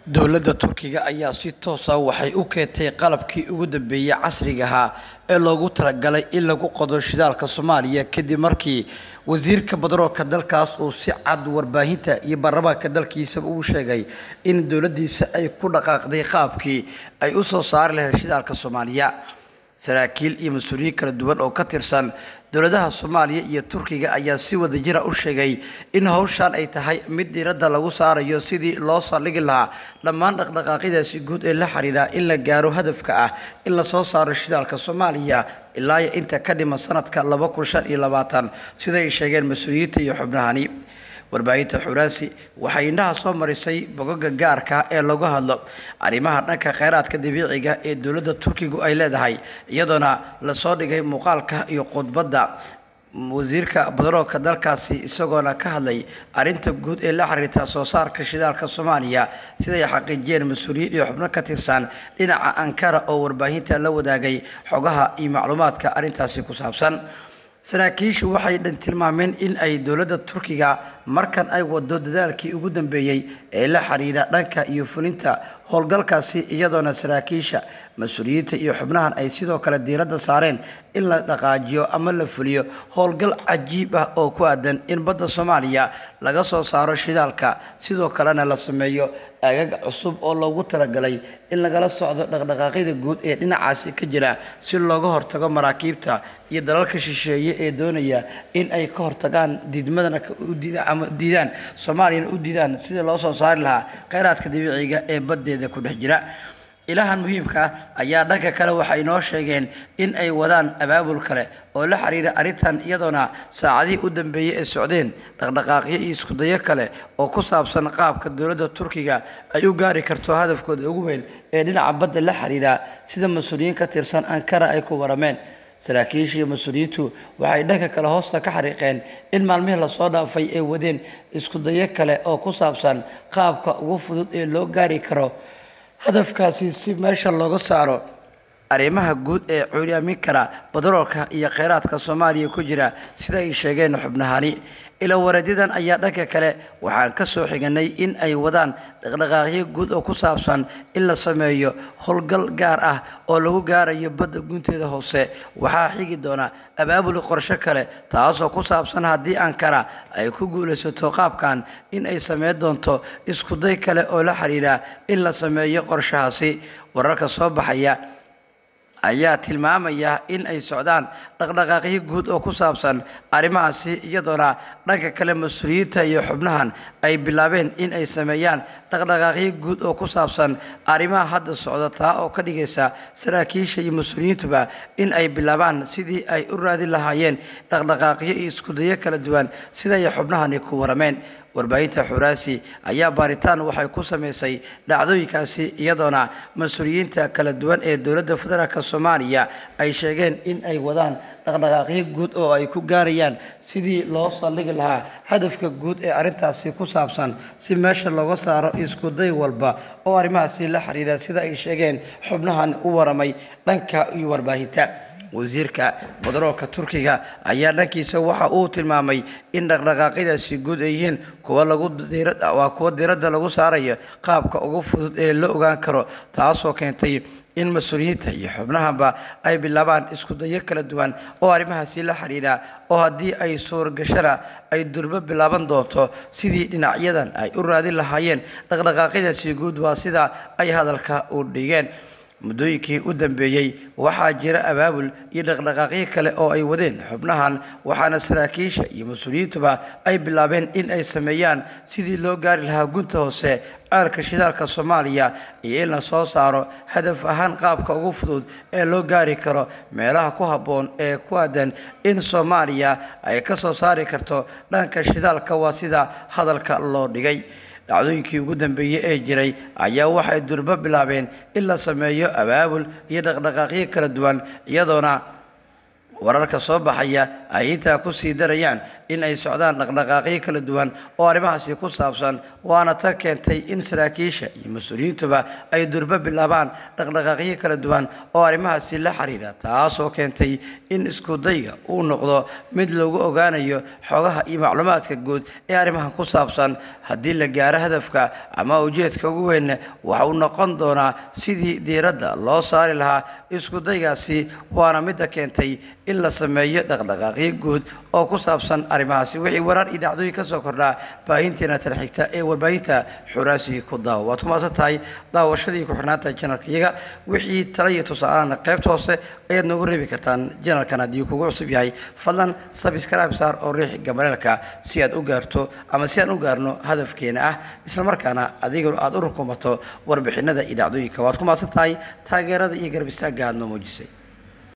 Dowladda Turkiga ayaa si toos ah waxay u keentay qalabkii ugu dambeeyay casriga ahaa ee loogu talagalay in lagu qodo shidaalka Soomaaliya, kadib markii wasiirka batroolka dalkaas uu si cad warbaahinta iyo baarlamaanka dalkiisa uu sheegay in dowladdiisa ay ku dhaqaaqday qaabkii ay u soo saari lahayd shidaalka Soomaaliya. Saraakiil iyo mas-uuliyiin kala duwan oo ka tirsan dowladaha Soomaaliya iyo Turkiga ayaa si wadajira u sheegay in howshan ay tahay mid diiradda lagu saarayo sidii loo saldhigi lahaa dhammaan dhaqdhaqaaqyadaasi guud ee la xiriira in la gaaro hadafka ah in lasoo saaro shidaalka Soomaaliya ilaa iyo inta ka dhiman sanadka 2025, siday sheegeen mas-uuliyiinta iyo xubnahani. Warbaahinta Xuraasi waxay indhaha soo marisay bogoga gaarka ee lagu hadlo arrimaha dhanka kheyraadka dabiiciga ee dowladda Turkigu ay leedahay, iyadoona lasoo dhigay muuqaalka iyo khudbadda wasiirka batroolka dalkaasi, isagoona ka hadlay arrinta guud ee la xiriirta soo saarka shidaalka Soomaaliya, siday xaqiijiyeen mas-uuliyiin iyo xubno ka tirsan dhinaca Ankara oo warbaahinta la wadaagay xogaha iyo macluumaadka arrintaasi ku saabsan. Saraakiishu waxay tilmaameen in ay dowladda Turkiga markan ay wado dadaalkii ugu dambeeyey ee la xiriira dhanka iyo fulinta howlgalkaasi, iyadoona saraakiisha, mas-uuliyiinta iyo xubnahan ay sidoo kale diiradda saareen in la dhaqaajiyo ama la fuliyo howlgal cajiib ah oo ku aadan in badda Soomaaliya laga soo saaro shidaalka, sidoo kalena la sameeyo aagag cusub oo loogu talagalay in lagala socdo dhaqdhaqaaqyada guud ee dhinacaasi ka jira, si looga hortago maraakiibta iyo dalalka shisheeye ee doonaya in ay ka hortagaan diidmadana ama diidaan Soomaaliyana u diidaan sidii loo soo saari lahaa kheyraadka dabiiciga ee baddeeda ku dhex jira. Ilahan muhiimka ah ayaa dhanka kale waxay noo sheegeen in ay wadaan abaabul kale oo la xiriira arrintan, iyadoona saacadihii u dambeeyey ay socdeen dhaqdhaqaaqyo iyo iskudayo kale oo ku saabsan qaabka dowladda Turkiga ay u gaari karto hadafkooda ugu weyn ee dhinaca badda la xiriira, sida mas-uuliyiin ka tirsan Ankara ay ku warameen. Saraakiisha iyo mas-uuliyiintu waxay dhanka kale hoosta ka xariiqeen in maalmihii lasoo dhaafay ay wadeen iskudayo kale oo ku saabsan qaabka ugu fudud ee loo gaari karo hadafkaasi, si meesha looga saaro arrimaha guud ee curyaamin kara batroolka iyo kheyraadka Soomaaliya ku jira, sida ay sheegeen xubnahani. Ilawareedyadan ayaa dhanka kale waxaan ka soo xiganay in ay wadaan dhaqdhaqaaqyo guud oo ku saabsan in la sameeyo howlgal gaar ah oo lagu gaarayo badda gunteeda hoose. Waxaa xigi doona abaabul qorshe kale, taasoo ku saabsan haddii Ankara ay ku guulaysato qaabkan in ay sameyn doonto iskuday kale oo la xiriira in la sameeyo qorshahaasi. Wararka soo baxaya ayaa tilmaamaya in ay socdaan dhaqdhaqaaqyo guud oo ku saabsan arrimahaasi, iyadoona dhanka kale mas-uuliyiinta iyo xubnahan ay bilaabeen in ay sameeyaan dhaqdhaqaaqyo guud oo ku saabsan arrimaha hadda socda, taa oo ka dhigaysa saraakiisha iyo mas-uuliyiintuba in ay bilaabaan sidii ay u raadin lahaayeen dhaqdhaqaaqyo iyo iskudayo kala duwan, siday xubnahani ku warameen. Warbaahinta Xuraasi ayaa baaritaan waxay ku sameysay dhacdooyinkaasi, iyadoona mas-uuliyiinta kala duwan ee dowladda federaalk Soomaaliya ay sheegeen in ay wadaan dhaqdhaqaaqyo guud oo ay ku gaarayaan sidii loo saldhigi lahaa hadafka guud ee arrintaasi ku saabsan, si meesha looga saaro iskuday walba oo arrimahaasi la xiriira, sida ay sheegeen xubnahan u waramay dhanka iyo warbaahinta. Wasiirka batroolka Turkiga ayaa dhankiisa waxa uu tilmaamay in dhaqdhaqaaqyadaasi guud ay yihiin kuwa lagu waa kuwa diiradda lagu saarayo qaabka ugu fudud ee la ogaan karo, taasoo keentay in mas-uuliyiinta iyo xubnahanba ay bilaabaan iskudayo kala duwan oo arrimahaasi la xiriira, oo haddii ay suuragashana ay durbo bilaaban doonto sidii dhinacyadan ay u raadin lahaayeen dhaqdhaqaaqyadaasi guud, waa sida ay hadalka u dhigeen. Muddooyinkii u dambeeyey waxaa jira abaabul iyo dhaqdhaqaaqyo kale oo ay wadeen xubnahan, waxaana saraakiisha iyo mas-uuliyiintuba ay bilaabeen in ay sameeyaan sidii loo gaari lahaa gunta hoose ceelka shidaalka Soomaaliya iyo in la soo saaro hadaf ahaan qaabka ugu fudud ee loo gaari karo meelaha ku habboon ee ku aadan in Soomaaliya ay ka soo saari karto dhanka shidaalka, waa sida hadalka loo dhigay. Dhacdooyinkii ugu dambeeyey ee jiray ayaa waxay durbo bilaabeen in la sameeyo abaabul iyo dhaqdhaqaaqyo kala duwan, iyadoona wararka soo baxaya ay intaa kusii darayaan in ay socdaan dhaqdhaqaaqyo kala duwan oo arrimahaasi ku saabsan, waana ta keentay in saraakiisha iyo mas-uuliyiintuba ay durbo bilaabaan dhaqdhaqaaqyo kala duwan oo arrimahaasi la xiriira, taasoo keentay in iskudayga uu noqdo mid lagu ogaanayo xogaha iyo macluumaadka guud ee arrimahan ku saabsan. Haddii la gaaro hadafka ama ujeedka ugu weyn, waxa uu noqon doonaa sidii diiradda loo saari lahaa iskudaygaasi, waana midda keentay in la sameeyo dhaqdhaqaaqyo guud oo ku saabsan arrimahaasi. Wixii warar iyo dhacdooyin ka soo kordhaa baahinteena tan xigta ee warbaahinta Xuraasi ku daawo. Waad ku mahadsan tahay daawashadii ku xirnaanta janalka iyaga. Wixii tala iyo tusaalahana qaybta hoose ayaad noogu reebi kartaan. Janalkan haddii kugu cusub yahay, fadlan sabscribe saar oo riix gamareelka si aad u gaarto ama si aan u gaarno hadafkeena ah, islamarkaana adiguna aad u rukumato warbixinada iyo dhacdooyinka. Waad ku mahadsan tahay taageerada iyo garab istaagga aad noo muujisay.